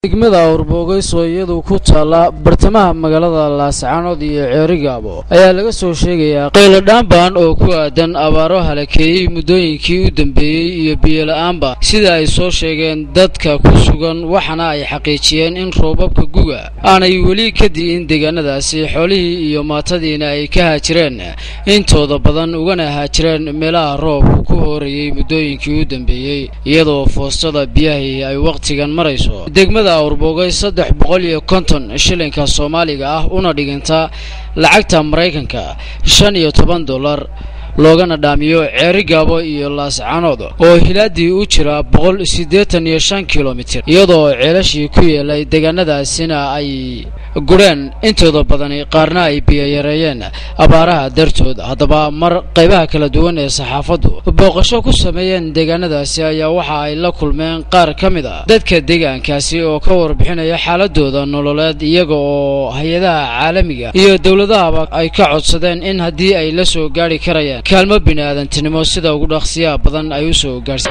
Degmada Awrboogayso, iyadu ku taalla bartamaha magaalada Laascaanood iyo Ceerigaabo, ayaa laga soo sheegayaa qaylo dhaan oo ku aadan abaaro halakeeyey muddooyinkii u dambeeyey iyo biyo la'aanba, sida ay soo sheegeen dadka ku sugan. Waxaana ay xaqiijiyeen in roobabka guga aanay weli ka di'in deegaanadaasi, xoolihii iyo maatadiina ay ka haajireen intooda badan, ugana haajireen meelaha roobku ku hoorayey muddooyinkii u dambeeyey, iyadoo foostada biyahii ay wakhtigan marayso degmada Awrboogay 350 shilinka Soomaaliga ah, una dhiganta lacagta Maraykanka $15, loogana dhaamiyo Ceerigaabo iyo Laascanood oo hilaadii u jira 185 kilomitir, iyadoo ceelashii ku yeelay deegaanadaasina ay gureen intooda badani, qaarna ay biyo yareeyeen abaaraha dartood. Haddaba, mar qaybaha kala duwan ee saxaafaddu booqasho ku sameeyeen deegaanadaasi ayaa waxa ay la kulmeen qaar ka mid a dadka deegaankaasi oo ka warbixinaya xaaladooda nololeed, iyaga oo hay-adaha caalamiga iyo dowladahaba ay ka codsadeen in haddii ay la soo gaari karayaan kaalmo bini-aadantinimo, sida ugu dhaqsiyaha badan ay u soo gaarsi.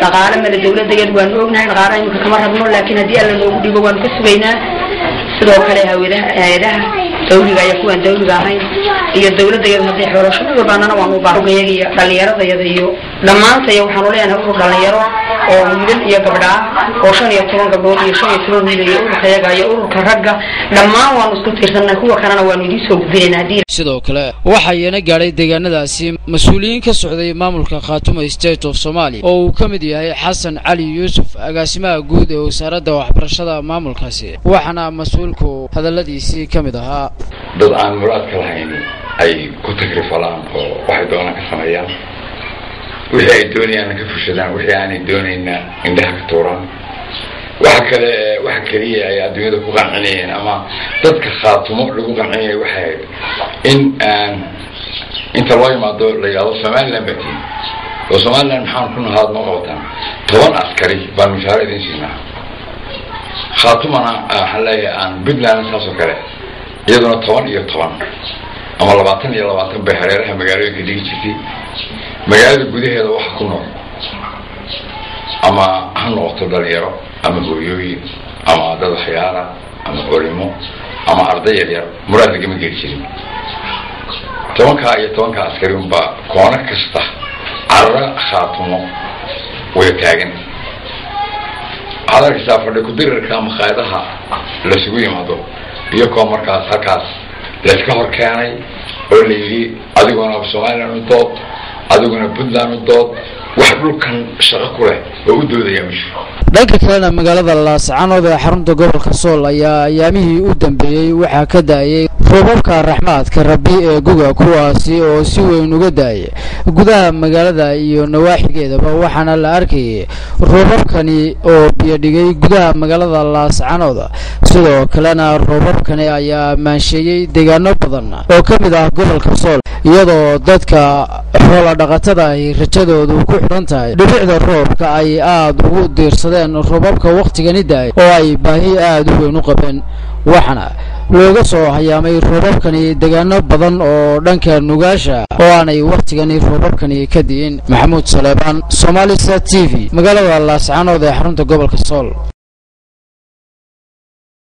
Dhaqaale male dowladayad waanu ognahay, dhaqaale imika kama rabno, laakiin haddii Alla noogu dhigo waanu ka sugaynaa. Sidoo kale hawadaha hay-adaha dawliga iyo kuwaan dawliga ahayn iyo dowladayadu hadday xoolosho walbaanana waanu ubaahayaga iyo dhallinyaradayada iyo dhammaantaya. Waxaanu leenahay urur dhallinyaro oo wiilal iyo gabdha ah oo 15 gabdhood iyo 15 wiil, iyo ururkayaga iyo ururka ragga dhammaan waanu isku tiirsannahay. Kuwa kalena waanu idiin soo gudbinaynaa haddii. Sidoo kale waxaa iyana gaadhay deegaanadaasi mas-uuliyiin ka socday maamulka Khaatuma State of Somalia, oo uu ka mid yahay Xasan Cali Yuusuf, agaasimaha guud ee wasaaradda waxbarashada maamulkaasi. Waxaana mas-uulku hadalladiisii ka mid ahaa: Dad aan muraadka lahayn ay ku takrifalaan oo waxay doonaan ka sameeyaan, wixii ay doonayaanna ka fushadaan, wixii aanay doonayna indhaha ka tuuraan. Waxa kale, waxa keliya ay adduunyada ku qancinayeen ama dadka Khaatumo lagu qancinayay waxay ahayd in inta loo yimaado la yidhahdo Somaliland baa tihin, oo Somaliland maxaan ku nahaad noo qabataan? 10 askari baan mushaaro idin siinaa. Khaatumana waxaan leeyahay aan Puntland saas oo kale, iyaduna 10 iyo 10 ama 20 iyo 20 bay hareeraha magaalooyinka dhigi jirtay. Magaalada gudaheeda waxa ku nool, ama ha noqoto dhalinyaro ama hooyooyin ama dad waxyaala ama culimo ama arday yaryar, muraad lagama geli jirin. 10-kaa iyo 10-ka askari unbaa koono kasta carara Khaatumo wada taagan. Waxaad arkaysaa fadhi ku-dirirka makhaayadaha laysugu yimaado, iyagoo markaas halkaas layska hor keenay oo la yidhi adiguna Somaliland u dood, adiguna Puntland u dood. Wax dhulkan shaqo ku leh oo u doodayaa ma jiro. Dhanka kalena, magaalada Laascanood ee xarunta gobolka Sool ayaa ayaamihii u dambeeyey waxaa ka da-ayay roobabka raxmaadka Rabbi ee guga, kuwaasi oo si weyn uga da-ay gudaha magaalada iyo nawaaxigeedaba. Waxaana la arkayay roobabkani oo biyo dhigay gudaha magaalada Laascanood. Sidoo kalena roobabkani ayaa maansheeyey deegaano badan oo ka mid ah gobolka Sool, iyadoo dadka xoola dhaqatada ay rajadoodu ku xidhan tahay dhibicda roobka ay aada ugu diirsadeen roobabka wakhtigani da-ay oo ay baahi aada u weyn u qabeen. Waxaana looga soo hayaamay roobabkani deegaano badan oo dhanka Nugaasha oo aanay wakhtigani roobabkani ka di'in. Maxamuud Saleebaan, Somali Sat TV, magaalada Laascanood ee xarunta gobolka Sool.